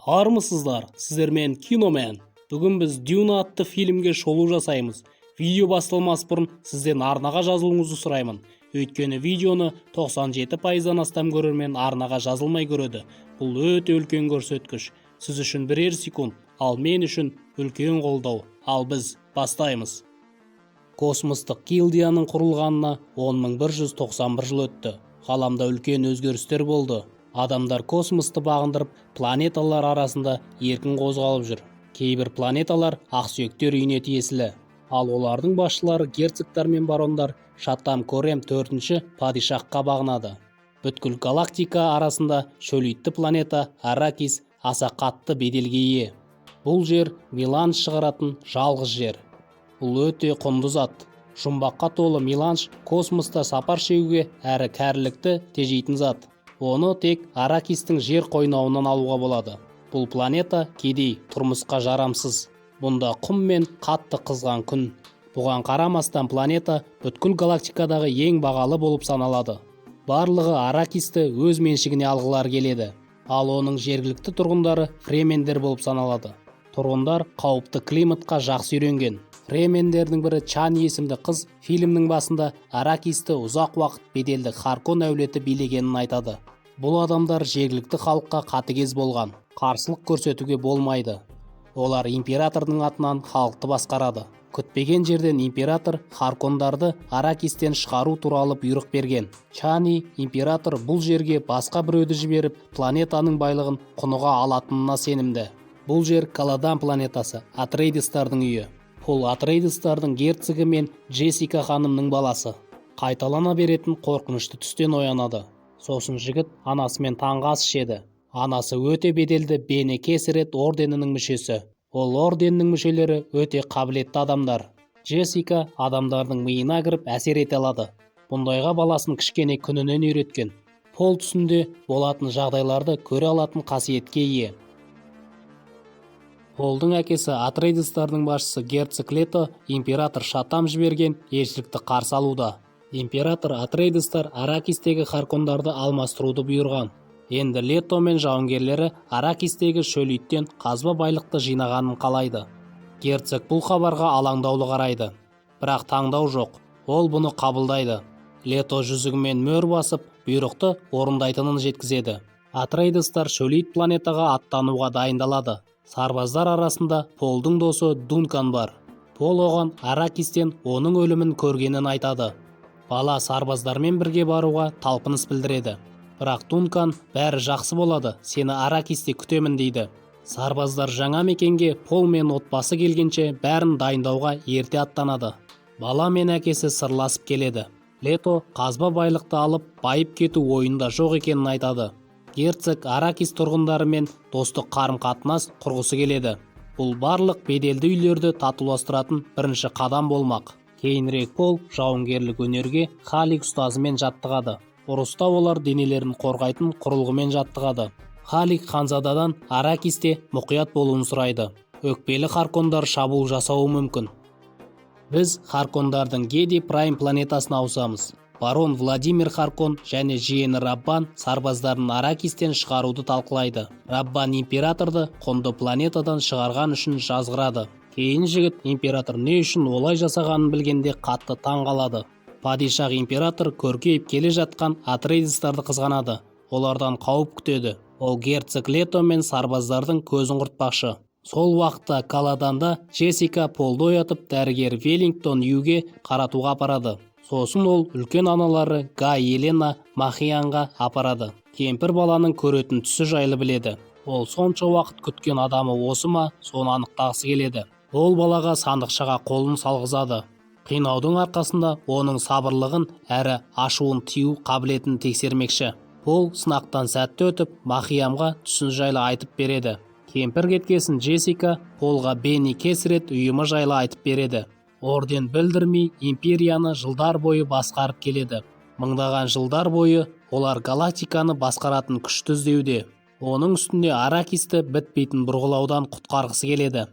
Армысыздар, сіздермен Киномен. Бүгін біз «Дюна» атты фильмге шолу жасаймыз. Видео басталмас бұрын сізден арнаға жазылуыңызды сұраймын, өйткені видеоны 97%-дан астам көрермен арнаға жазылмай көреді. Бұл өте үлкен көрсеткіш. Сіз үшін бірер секунд, ал мен үшін үлкен қолдау. Ал біз бастаймыз. Космостық гилдияның құрылғанына 10 191 жыл өтті. Ғаламда үлкен өзгерістер болды. Адамдар космосты бағындырып, планеталар арасында еркін қозғалып жүр. Кейбір планеталар ақсүйектер үйіне тиесілі, ал олардың басшылары герцогтар мен барондар Шатам Корем төртінші падишахқа бағынады. Бүткіл галактика арасында шөлейтті планета Аракис аса қатты беделге ие. Бұл жер меланж шығаратын жалғыз жер. Бұл өте құнды зат. Жұмбаққа толы меланж космоста сапар шегуге әрі кәрілікті тежейтін зат. Оны тек Аракистің жер қойнауынан алуға болады. Бұл планета кедей, тұрмысқа жарамсыз. Бұнда құм мен қатты қызған күн. Бұған қарамастан, планета бүткіл галактикадағы ең бағалы болып саналады. Барлығы Аракисті өз меншігіне алғылары келеді. Ал оның жергілікті тұрғындары фремендер болып саналады. Тұрғындар қауіпті климатқа жақсы үйренген. Фремендердің бірі Чани есімді қыз фильмнің басында Аракисті ұзақ уақыт беделді Харкон әулеті билегенін айтады. Бұл адамдар жергілікті халыққа қатыгез болған, қарсылық көрсетуге болмайды. Олар императордың атынан халықты басқарады. Күтпеген жерден император Харкондарды Аракистен шығару туралы бұйрық берген. Чани император бұл жерге басқа біреуді жіберіп, планетаның байлығын құныға алатынына сенімді. Бұл жер Каладан планетасы, Атрейдестардың үйі. Пол Атрейдестардың герцогі мен Джессика ханымның баласы. Қайталана беретін қорқынышты түстен оянады. Сосын жігіт анасымен таңғы ас ішеді. Анасы өте беделді Бене Гессерит орденінің мүшесі. Ол орденнің мүшелері өте қабілетті адамдар. Джессика адамдардың миына кіріп, әсер ете алады. Бұндайға баласын кішкене күнінен үйреткен. Пол түсінде болатын жағдайларды көре алатын қасиетке ие. Полдың әкесі, Атрейдестардың басшысы герцог Лето император Шатам жіберген елшілікті қарсы алуда. Император Атрейдестар Аракистегі Харкондарды алмастыруды бұйырған. Енді Лето мен жауынгерлері Аракистегі шөлейттен қазба байлықты жинағанын қалайды. Герцог бұл хабарға алаңдаулы қарайды, бірақ таңдау жоқ, ол бұны қабылдайды. Лето жүзігімен мөр басып, бұйрықты орындайтынын жеткізеді. Атрейдестар шөлейт планетаға аттануға дайындалады. Сарбаздар арасында Полдың досы Дункан бар. Пол оған Аракистен оның өлімін көргенін айтады. Бала сарбаздармен бірге баруға талпыныс білдіреді, бірақ Дункан «Бәрі жақсы болады, сені Аракисте күтемін» дейді. Сарбаздар жаңа мекенге Пол мен отбасы келгенше бәрін дайындауға ерте аттанады. Бала мен әкесі сырласып келеді. Лето қазба байлықты алып, байып кету ойында жоқ екенін айтады. Герцог Аракис тұрғындарымен достық қарым-қатынас құрғысы келеді. Бұл барлық беделді үйлерді татуластыратын бірінші қадам болмақ. Кейінірек Пол жауынгерлік өнерге Халик ұстазымен жаттығады. Ұрыста олар денелерін қорғайтын құрылғымен жаттығады. Халик ханзададан Аракисте мұқият болуын сұрайды. Өкпелі Харкондар шабуыл жасауы мүмкін. Біз Харкондардың Геди Прайм планетасына ауысамыз. Барон Владимир Харкон және жиені Раббан сарбаздарын Аракистен шығаруды талқылайды. Раббан императорды құнды планетадан шығарған үшін жазғырады. Кейін жігіт император не үшін олай жасағанын білгенде, қатты таң қалады. Падишах император көркейіп келе жатқан Атрейдестарды қызғанады, олардан қауіп күтеді. Ол герцог Лето мен сарбаздардың көзін құртпақшы. Сол уақытта Каладанда Джессика Полды оятып, дәрігер Веллингтон Юге қаратуға апарады. Сосын ол үлкен аналары Гай Елена Махианға апарады. Кемпір баланың көретін түсі жайлы біледі. Ол сонша уақыт күткен адамы осы ма, соны анықтағысы келеді. Ол балаға сандықшаға қолын салғызады. Қинаудың арқасында оның сабырлығын әрі ашуын тыю қабілетін тексермекші. Пол сынақтан сәтті өтіп, Махиамға түсін жайлы айтып береді. Кемпір кеткесін Джессика Полға Бене Гессерит ұйымы жайлы айтып береді. Орден білдірмей империяны жылдар бойы басқарып келеді. Мыңдаған жылдар бойы олар галактиканы басқаратын күшті іздеуде. Оның үстіне Аракисті бітпейтін бұрғылаудан құтқарғысы келеді.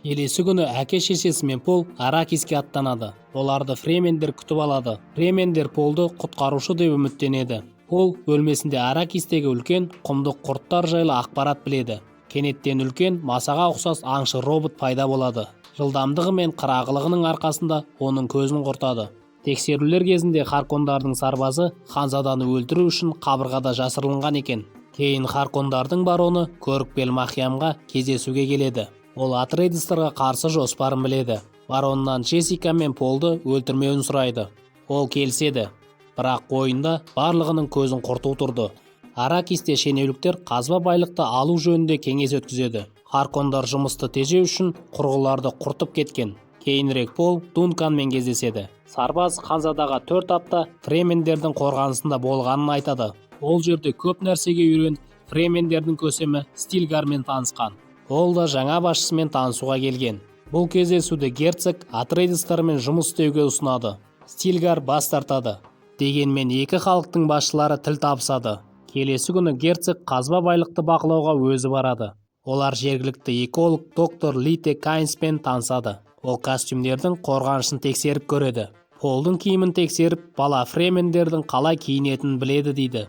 Келесі күні әке шешесі мен Пол Аракиске аттанады. Оларды фремендер күтіп алады. Фремендер Полды құтқарушы деп үміттенеді. Пол бөлмесінде Аракистегі үлкен құмды құрттар жайлы ақпарат біледі. Кенеттен үлкен масаға ұқсас аңшы робот пайда болады. Жылдамдығы мен қырағылығының арқасында оның көзін құртады. Тексерулер кезінде Харкондардың сарбазы ханзаданы өлтіру үшін қабырғада жасырылған екен. Кейін Харкондардың бароны Көрікпел Махиямға кездесуге келеді. Ол Атрейдестарға қарсы жоспарын біледі. Бароннан Джессика мен Полды өлтірмеуін сұрайды. Ол келіседі. Бірақ ойында барлығының көзін құрту тұрды. Аракисте шенеуніктер қазба байлықты алу жөнінде кеңес өткізеді. Харкондар жұмысты тежеу үшін құрғыларды құртып кеткен. Кейінірек Пол Дунканмен кездеседі. Сарбаз ханзадаға 4 апта фремендердің қорғанысында болғанын айтады. Ол жерде көп нәрсеге үйреніп, фремендердің көсемі Стилгармен танысқан. Ол да жаңа басшысымен танысуға келген. Бұл кездесуде герцог Атрейдестармен жұмыс істеуге ұсынады. Стилгар бас тартады. Дегенмен екі халықтың басшылары тіл табысады. Келесі күні герцог қазба байлықты бақылауға өзі барады. Олар жергілікті эколог доктор Лите Кайнспен танысады. Ол костюмдердің қорғанышын тексеріп көреді. Полдың киімін тексеріп, бала фремендердің қалай киінетінін біледі дейді.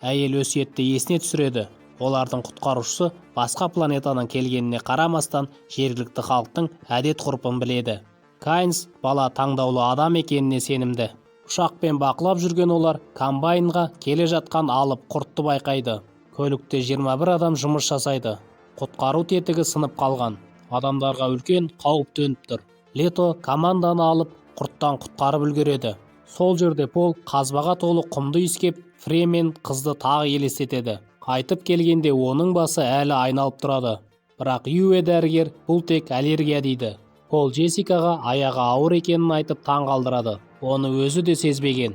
Әйел өсиетті есіне түсіреді. Олардың құтқарушысы басқа планетадан келгеніне қарамастан жергілікті халықтың әдет-ғұрпын біледі. Кайнс бала таңдаулы адам екеніне сенімді. Ұшақпен бақылап жүрген олар комбайнға келе жатқан алып құртты байқайды. Көлікте 21 адам жұмыс жасайды. Құтқару тетігі сынып қалған. Адамдарға үлкен қауіп төніп тұр. Лето команданы алып, құрттан құтқарып үлгереді. Сол жерде Пол қазбаға толы құмды иіскеп, фремен қызды тағы елестетеді. Қайтып келгенде оның басы әлі айналып тұрады. Бірақ Юэ дәрігер бұл тек аллергия дейді. Пол Джессикаға аяғы ауыр екенін айтып таң қалдырады. Оны өзі де сезбеген.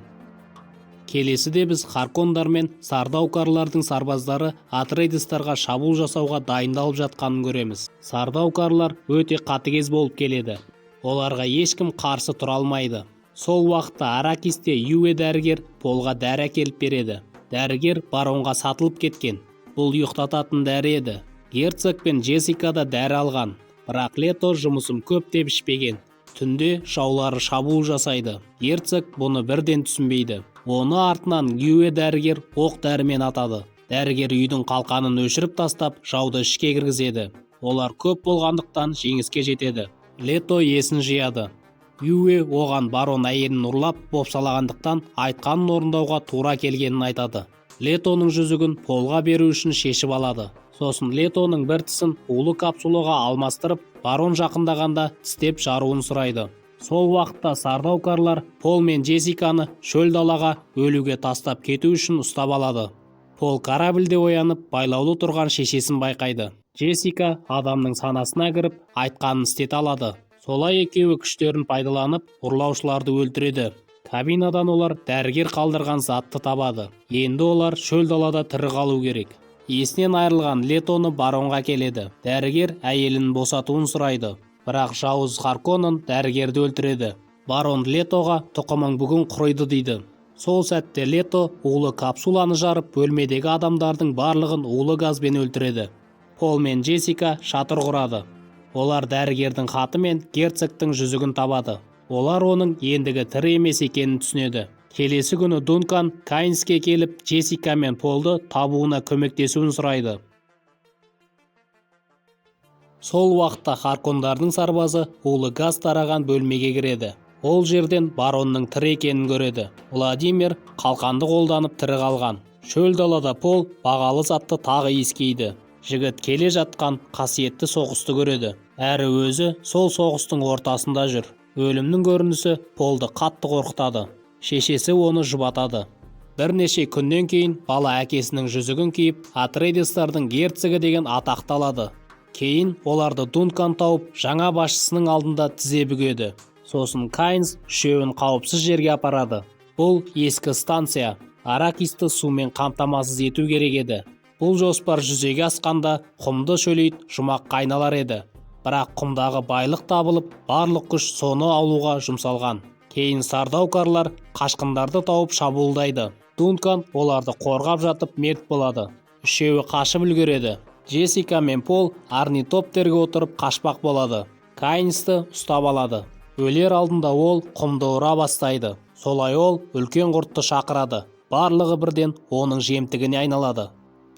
Келесіде біз Харкондар мен Сардаукарлардың сарбаздары Атрейдестарға шабуыл жасауға дайындалып жатқанын көреміз. Сардаукарлар өте қатыгез болып келеді. Оларға ешкім қарсы тұра алмайды. Сол уақытта Аракисте Юэ дәрігер Полға дәрі әкеліп береді. Дәрігер баронға сатылып кеткен. Бұл ұйықтататын дәрі еді. Герцог пен Джессика да дәрі алған. Бірақ Лето жұмысым көп деп ішпеген. Түнде жаулары шабуыл жасайды. Герцог бұны бірден түсінбейді. Оны артынан Юэ дәрігер оқ дәрімен атады. Дәрігер үйдің қалқанын өшіріп тастап, жауды ішке кіргізеді. Олар көп болғандықтан жеңіске жетеді. Лето есін жияды. Юэ оған барон әйелін ұрлап бопсалағандықтан айтқанын орындауға тура келгенін айтады. Летоның жүзігін Полға беру үшін шешіп алады. Сосын Летоның бір тісін улы капсулаға алмастырып, барон жақындағанда тістеп жаруын сұрайды. Сол уақытта сардаукарлар Пол мен Джессиканы шөл далаға өлуге тастап кету үшін ұстап алады. Пол корабльде оянып, байлаулы тұрған шешесін байқайды. Джессика адамның санасына кіріп, айтқанын істете алады. Солай екеуі күштерін пайдаланып, ұрлаушыларды өлтіреді. Кабинадан олар дәрігер қалдырған затты табады. Енді олар шөл далада тірі қалу керек. Есінен айырылған Летоны баронға келеді. Дәрігер әйелін босатуын сұрайды. Бірақ жауыз Харконнен дәрігерді өлтіреді. Барон Летоға тұқымың бүгін құриды дейді. Сол сәтте Лето улы капсуланы жарып, бөлмедегі адамдардың барлығын улы газбен өлтіреді. Пол мен Джессика шатыр құрады. Олар дәрігердің хаты мен герцогтың жүзігін табады. Олар оның ендігі тірі емес екенін түсінеді. Келесі күні Дункан Кайнске келіп, Джессика мен Полды табуына көмектесуін сұрайды. Сол уақытта Харкондардың сарбазы улы газ тараған бөлмеге кіреді. Ол жерден баронның тірі екенін көреді. Владимир қалқанды қолданып тірі қалған. Шөл далада Пол бағалы затты тағы иіскейді. Жігіт келе жатқан қасиетті соғысты көреді. Әрі өзі сол соғыстың ортасында жүр. Өлімнің көрінісі Полды қатты қорқытады. Шешесі оны жұбатады. Бірнеше күннен кейін бала әкесінің жүзігін киіп, Атрейдестардың герцогі деген атақты алады. Кейін оларды Дункан тауып, жаңа басшысының алдында тізе бүгеді. Сосын Кайнс үшеуін қауіпсіз жерге апарады. Бұл ескі станция. Аракисті сумен қамтамасыз ету керек еді. Бұл жоспар жүзеге асқанда құмды шөлейт жұмаққа айналар еді. Бірақ құмдағы байлық табылып, барлық күш соны алуға жұмсалған. Кейін сардаукарлар қашқындарды тауып шабуылдайды. Дункан оларды қорғап жатып мерт болады. Үшеуі қашып үлгереді. Джессика мен Пол орнитоптерге отырып қашпақ болады. Кайнсті ұстап алады. Өлер алдында ол құмды ұра бастайды. Солай ол үлкен құртты шақырады. Барлығы бірден оның жемтігіне айналады.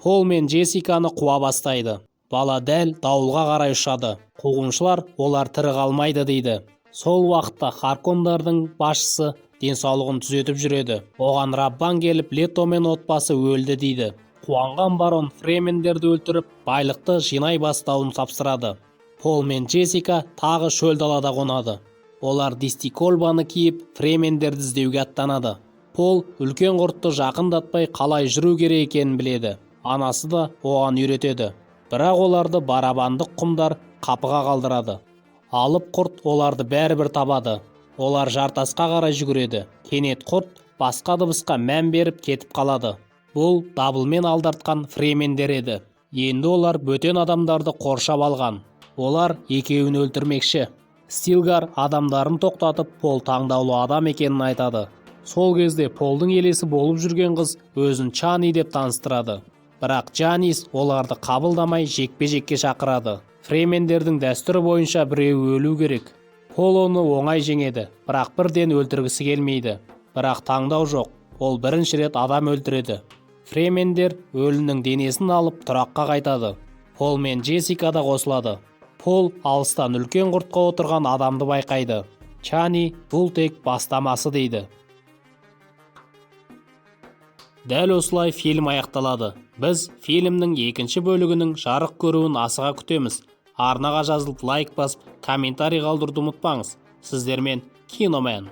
Пол мен Джессиканы қуа бастайды. Бала дәл дауылға қарай ұшады. Қуғыншылар олар тірі қалмайды дейді. Сол уақытта Харкондардың басшысы денсаулығын түзетіп жүреді. Оған Раббан келіп, Лето мен отбасы өлді дейді. Қуанған барон фремендерді өлтіріп, байлықты жинай бастауын тапсырады. Пол мен Джессика тағы шөл далада қонады. Олар дистикольбаны киіп, фремендерді іздеуге аттанады. Пол үлкен құртты жақындатпай қалай жүру керек екенін біледі. Анасы да оған үйретеді. Бірақ оларды барабандық құмдар қапыға қалдырады. Алып құрт оларды бәрібір табады. Олар жартасқа қарай жүгіреді. Кенет құрт басқа дыбысқа мән беріп кетіп қалады. Бұл дабылмен алдартқан фремендер еді. Енді олар бөтен адамдарды қоршап алған. Олар екеуін өлтірмекші. Стилгар адамдарын тоқтатып, Пол таңдаулы адам екенін айтады. Сол кезде Полдың елесі болып жүрген қыз өзін Чани деп таныстырады. Бірақ Джанис оларды қабылдамай, жекпе-жекке шақырады. Фремендердің дәстүрі бойынша біреуі өлу керек. Пол оны оңай жеңеді, бірақ бірден өлтіргісі келмейді. Бірақ таңдау жоқ, ол бірінші рет адам өлтіреді. Фремендер өлінің денесін алып, тұраққа қайтады. Пол мен Джессика да қосылады. Пол алыстан үлкен құртқа отырған адамды байқайды. Чани бұл тек бастамасы дейді. Дәл осылай фильм аяқталады. Біз фильмнің екінші бөлігінің жарық көруін асыға күтеміз. Арнаға жазылып, лайк басып, комментарий қалдыруды ұмытпаңыз. Сіздермен Киномен.